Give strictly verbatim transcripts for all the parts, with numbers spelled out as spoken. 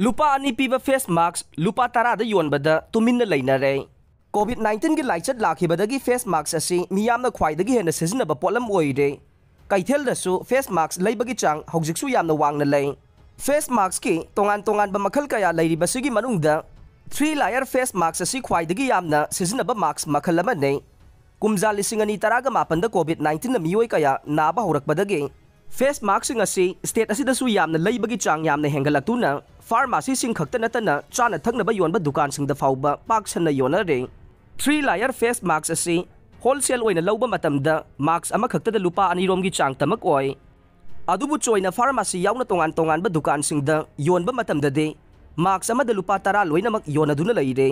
ꯂꯨꯄꯥ ꯑꯅꯤ ꯄꯤꯕ ꯐꯦꯁ ꯃꯥꯛꯁ ꯂꯨꯄꯥ ꯇꯔꯥꯗ ꯌꯣꯟꯕꯗ ꯇꯨꯃꯤꯟꯅ ꯂꯩꯅꯔꯦ꯫ ꯀꯣꯚꯤꯗ ꯅꯥꯏꯟꯇꯤꯟꯒꯤ ꯂꯥꯏꯆꯠ ꯂꯥꯛꯈꯤꯕꯗꯒꯤ ꯐꯦꯁ ꯃꯥꯛꯁ ꯑꯁꯤ ꯃꯤꯌꯥꯝꯅ ꯈ꯭ꯋꯥꯏꯗꯒꯤ ꯍꯦꯟꯅ ꯁꯤꯖꯤꯟꯅꯕ ꯄꯣꯠꯂꯝ ꯑꯣꯏꯔꯦ꯫ ꯀꯩꯊꯦꯜꯗꯁꯨ ꯐꯦꯁ ꯃꯥꯛꯁ ꯂꯩꯕꯒꯤ ꯆꯥꯡ ꯍꯧꯖꯤꯛꯁꯨ ꯌꯥꯝꯅ ꯋꯥꯡꯅ ꯂꯩ꯫ ꯐꯦꯁ ꯃꯥꯛꯁꯀꯤ ꯇꯣꯉꯥꯟ ꯇꯣꯉꯥꯟꯕ ꯃꯈꯜ ꯀꯌꯥ ꯂꯩꯔꯤꯕꯁꯤꯒꯤ ꯃꯅꯨꯡꯗ ꯊ꯭ꯔꯤ ꯂꯥꯌꯔ ꯐꯦꯁ ꯃꯥꯛꯁ ꯑꯁꯤ ꯈ꯭ꯋꯥꯏꯗꯒꯤ ꯌꯥꯝꯅ ꯁꯤꯖꯤꯟꯅꯕ ꯃꯥꯛꯁ ꯃꯈꯜ ꯑꯃꯅꯤ꯫ ꯀꯨꯝꯖꯥ ꯂꯤꯁꯤꯡ ꯑꯅꯤ ꯇꯔꯥꯒ ꯃꯥꯄꯟꯗ ꯀꯣꯚꯤꯗ ꯅꯥꯏꯟꯇꯤꯟꯅ ꯃꯤꯑꯣꯏ ꯀꯌꯥ ꯅꯥꯕ ꯍꯧꯔꯛꯄꯗꯒꯤ ꯐꯦꯁ ꯃꯥꯛꯁꯁꯤꯡ ꯑꯁꯤ ꯁ꯭ꯇꯦꯠ ꯑꯁꯤꯗꯁꯨ ꯌꯥꯝꯅ ꯂꯩꯕꯒꯤ ꯆꯥꯡ ꯌꯥꯝꯅ ꯍꯦꯟꯒꯠꯂꯛꯇꯨꯅ ꯐꯥꯔꯃꯥꯁꯤꯁꯤꯡ ꯈꯛꯇ ꯅꯠꯇꯅ ꯆꯥꯅ ꯊꯛꯅꯕ ꯌꯣꯟꯕ ꯗꯨꯀꯥꯟꯁꯤꯡꯗ ꯐꯥꯎꯕ ꯄꯥꯛ ꯁꯟꯅ ꯌꯣꯟꯅꯔꯦ꯫ ꯊ꯭ꯔꯤ ꯂꯥꯌꯔ ꯐꯦꯁ ꯃꯥꯛꯁ ꯑꯁꯤ ꯍꯣꯜꯁꯦꯜ ꯑꯣꯏꯅ ꯂꯧꯕ ꯃꯇꯝꯗ ꯃꯥꯛꯁ ꯑꯃꯈꯛꯇꯗ ꯂꯨꯄꯥ ꯑꯅꯤꯔꯣꯝꯒꯤ ꯆꯥꯡ ꯇꯃꯛ ꯑꯣꯏ꯫ ꯑꯗꯨꯕꯨ ꯆꯣꯏꯅ ꯐꯥꯔꯃꯥꯁꯤ ꯌꯥꯎꯅ ꯇꯣꯉꯥꯟ ꯇꯣꯉꯥꯟꯕ ꯗꯨꯀꯥꯟꯁꯤꯡꯗ ꯌꯣꯟꯕ ꯃꯇꯝꯗꯗꯤ ꯃꯥꯛꯁ ꯑꯃꯗ ꯂꯨꯄꯥ ꯇꯔꯥ ꯂꯣꯏꯅꯃꯛ ꯌꯣꯟꯅꯗꯨꯅ ꯂꯩꯔꯦ꯫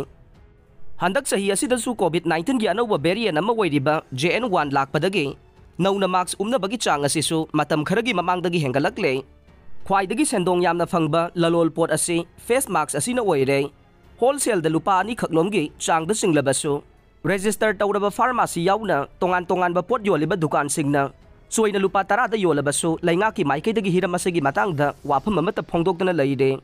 ꯍꯟꯗꯛ ꯆꯍꯤ ꯑꯁꯤꯗꯁꯨ ꯀꯣꯚꯤꯗ ꯅꯥꯏꯟꯇꯤꯟꯒꯤ ꯑꯅꯧꯕ ꯚꯦꯔꯤꯌꯦꯟ ꯑꯃ ꯑꯣꯏꯔꯤꯕ ꯖꯦ ꯑꯦꯟ ꯋꯥꯟ ꯂꯥꯛꯄꯗꯒꯤ ꯅꯧꯅ ꯃꯥꯛꯁ ꯎꯞꯅꯕꯒꯤ ꯆꯥꯡ ꯑꯁꯤꯁꯨ ꯃꯇꯝ ꯈꯔꯒꯤ ꯃꯃꯥꯡꯗꯒꯤ ꯍꯦꯟꯒꯠꯂꯛꯂꯦ꯫ ꯈ꯭ꯋꯥꯏꯗꯒꯤ ꯁꯦꯟꯗꯣꯡ ꯌꯥꯝꯅ ꯐꯪꯕ ꯂꯂꯣꯜ ꯄꯣꯠ ꯑꯁꯤ ꯐꯦꯁ ꯃꯥꯛꯁ ꯑꯁꯤꯅ ꯑꯣꯏꯔꯦ꯫ ꯍꯣꯜꯁꯦꯜꯗ ꯂꯨꯄꯥ ꯑꯅꯤꯈꯛꯂꯣꯝꯒꯤ ꯆꯥꯡꯗ ꯆꯤꯡꯂꯕꯁꯨ, ꯔꯦꯖꯤꯁꯇꯔ ꯇꯧꯔꯕ ꯐꯥꯔꯃꯥꯁꯤ ꯌꯥꯎꯅ ꯇꯣꯉꯥꯟ ꯇꯣꯉꯥꯟꯕ ꯄꯣꯠ ꯌꯣꯜꯂꯤꯕ ꯗꯨꯀꯥꯟꯁꯤꯡꯅ ꯆꯣꯏꯅ ꯂꯨꯄꯥ ꯇꯔꯥꯗ ꯌꯣꯜꯂꯕꯁꯨ, ꯂꯩꯉꯥꯛꯀꯤ ꯃꯥꯏꯀꯩꯗꯒꯤ ꯍꯤꯔꯝ ꯑꯁꯤꯒꯤ ꯃꯇꯥꯡꯗ ꯋꯥꯐꯝ ꯑꯃꯠꯇ ꯐꯣꯡꯗꯣꯛꯇꯅ ꯂꯩꯔꯦ꯫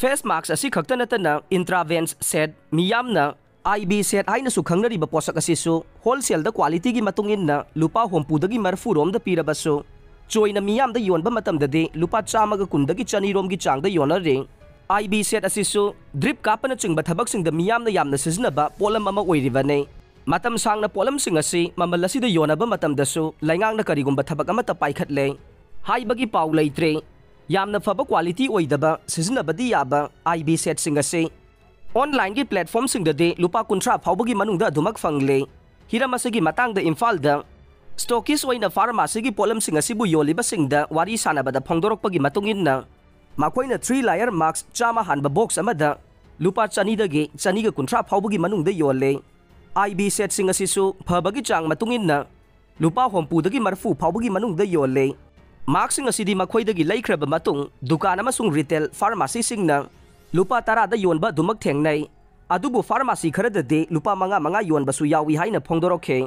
ꯐꯦꯁ ꯃꯥꯛꯁ ꯑꯁꯤ ꯈꯛꯇ ꯅꯠꯇꯅ ꯏꯟꯇ꯭ꯔꯥꯚꯦꯟꯁ ꯁꯦꯠ, ꯃꯤꯌꯥꯝꯅ ꯑꯥꯏ ꯕꯤ ꯁꯦꯠ ꯍꯥꯏꯅꯁꯨ ꯈꯪꯅꯔꯤꯕ ꯄꯣꯠꯁꯛ ꯑꯁꯤꯁꯨ ꯍꯣꯜꯁꯦꯜꯗ ꯀ꯭ꯋꯥꯂꯤꯇꯤꯒꯤ ꯃꯇꯨꯡ ꯏꯟꯅ ꯂꯨꯄꯥ ꯍꯨꯝꯐꯨꯗꯒꯤ ꯃꯔꯤꯐꯨ ꯔꯣꯝꯗ ꯄꯤꯔꯕꯁꯨ, ꯆꯣꯏꯅ ꯃꯤꯌꯥꯝꯗ ꯌꯣꯟꯕ ꯃꯇꯝꯗꯗꯤ ꯂꯨꯄꯥ ꯆꯥꯝꯃꯒ ꯀꯨꯟꯗꯒꯤ ꯆꯅꯤ ꯔꯣꯝꯒꯤ ꯆꯥꯡꯗ ꯌꯣꯟꯅꯔꯤ꯫ ꯑꯥꯏ ꯕꯤ ꯁꯦꯠ ꯑꯁꯤꯁꯨ ꯗ꯭ꯔꯤꯞ ꯀꯥꯞꯄꯅꯆꯤꯡꯕ ꯊꯕꯛꯁꯤꯡꯗ ꯃꯤꯌꯥꯝꯅ ꯌꯥꯝꯅ ꯁꯤꯖꯤꯟꯅꯕ ꯄꯣꯠꯂꯝ ꯑꯃ ꯑꯣꯏꯔꯤꯕꯅꯤ꯫ ꯃꯇꯝ ꯁꯥꯡꯅ ꯄꯣꯠꯂꯝꯁꯤꯡ ꯑꯁꯤ ꯃꯃꯜ ꯑꯁꯤꯗ ꯌꯣꯟꯅꯕ ꯃꯇꯝꯗꯁꯨ ꯂꯩꯉꯥꯛꯅ ꯀꯔꯤꯒꯨꯝꯕ ꯊꯕꯛ ꯑꯃꯠꯇ ꯄꯥꯏꯈꯠꯂꯦ ꯍꯥꯏꯕꯒꯤ ꯄꯥꯎ ꯂꯩꯇ꯭ꯔꯦ꯫ ꯌꯥꯝꯅ ꯐꯕ ꯀ꯭ꯋꯥꯂꯤꯇꯤ ꯑꯣꯏꯗꯕ, ꯁꯤꯖꯤꯟꯅꯕꯗꯤ ꯌꯥꯕ ꯑꯥꯏ ꯕꯤ ꯁꯦꯠꯁꯤꯡ ꯑꯁꯤ ꯑꯣꯟꯂꯥꯏꯟꯒꯤ ꯄ꯭ꯂꯦꯠꯐꯣꯔꯝꯁꯤꯡꯗꯗꯤ ꯂꯨꯄꯥ ꯀꯨꯟꯊ꯭ꯔꯥ ꯐꯥꯎꯕꯒꯤ ꯃꯅꯨꯡꯗ ꯑꯗꯨꯃꯛ ꯐꯪꯂꯦ꯫ ꯍꯤꯔꯝ ꯑꯁꯤꯒꯤ ꯃꯇꯥꯡꯗ ꯏꯝꯐꯥꯜꯗ ꯁ꯭ꯇꯣꯀꯤꯁ ꯑꯣꯏꯅ ꯐꯥꯔꯃꯥꯁꯤꯒꯤ ꯄꯣꯠꯂꯝꯁꯤꯡ ꯑꯁꯤꯕꯨ ꯌꯣꯜꯂꯤꯕꯁꯤꯡꯗ ꯋꯥꯔꯤ ꯁꯥꯟꯅꯕꯗ ꯐꯣꯡꯗꯣꯔꯛꯄꯒꯤ ꯃꯇꯨꯡ ꯏꯟꯅ, ꯃꯈꯣꯏꯅ ꯊ꯭ꯔꯤ ꯂꯥꯌꯔ ꯃꯥꯛꯁ ꯆꯥꯝꯃ ꯍꯥꯟꯕ ꯕꯣꯛꯁ ꯑꯃꯗ ꯂꯨꯄꯥ ꯆꯅꯤꯗꯒꯤ ꯆꯅꯤꯒ ꯀꯨꯟꯊ꯭ꯔꯥ ꯐꯥꯎꯕꯒꯤ ꯃꯅꯨꯡꯗ ꯌꯣꯜꯂꯦ꯫ ꯑꯥꯏ ꯕꯤ ꯁꯦꯠꯁꯤꯡ ꯑꯁꯤꯁꯨ ꯐꯕꯒꯤ ꯆꯥꯡ ꯃꯇꯨꯡ ꯏꯟꯅ ꯂꯨꯄꯥ ꯍꯨꯝꯐꯨꯗꯒꯤ ꯃꯔꯤꯐꯨ ꯐꯥꯎꯕꯒꯤ ꯃꯅꯨꯡꯗ ꯌꯣꯜꯂꯦ꯫ ꯃꯥꯛꯁꯁꯤꯡ ꯑꯁꯤꯗꯤ ꯃꯈꯣꯏꯗꯒꯤ ꯂꯩꯈ꯭ꯔꯕ ꯃꯇꯨꯡ ꯗꯨꯀꯥꯟ ꯑꯃꯁꯨꯡ ꯔꯤꯇꯦꯜ ꯐꯥꯔꯃꯥꯁꯤꯁꯤꯡꯅ ꯂꯨꯄꯥ ꯇꯔꯥꯗ ꯌꯣꯟꯕ ꯑꯗꯨꯃꯛ ꯊꯦꯡꯅꯩ꯫ ꯑꯗꯨꯕꯨ ꯐꯥꯔꯃꯥꯁꯤ ꯈꯔꯗꯗꯤ ꯂꯨꯄꯥ ꯃꯉꯥ ꯃꯉꯥ ꯌꯣꯟꯕꯁꯨ ꯌꯥꯎꯏ ꯍꯥꯏꯅ ꯐꯣꯡꯗꯣꯔꯛꯈꯤ꯫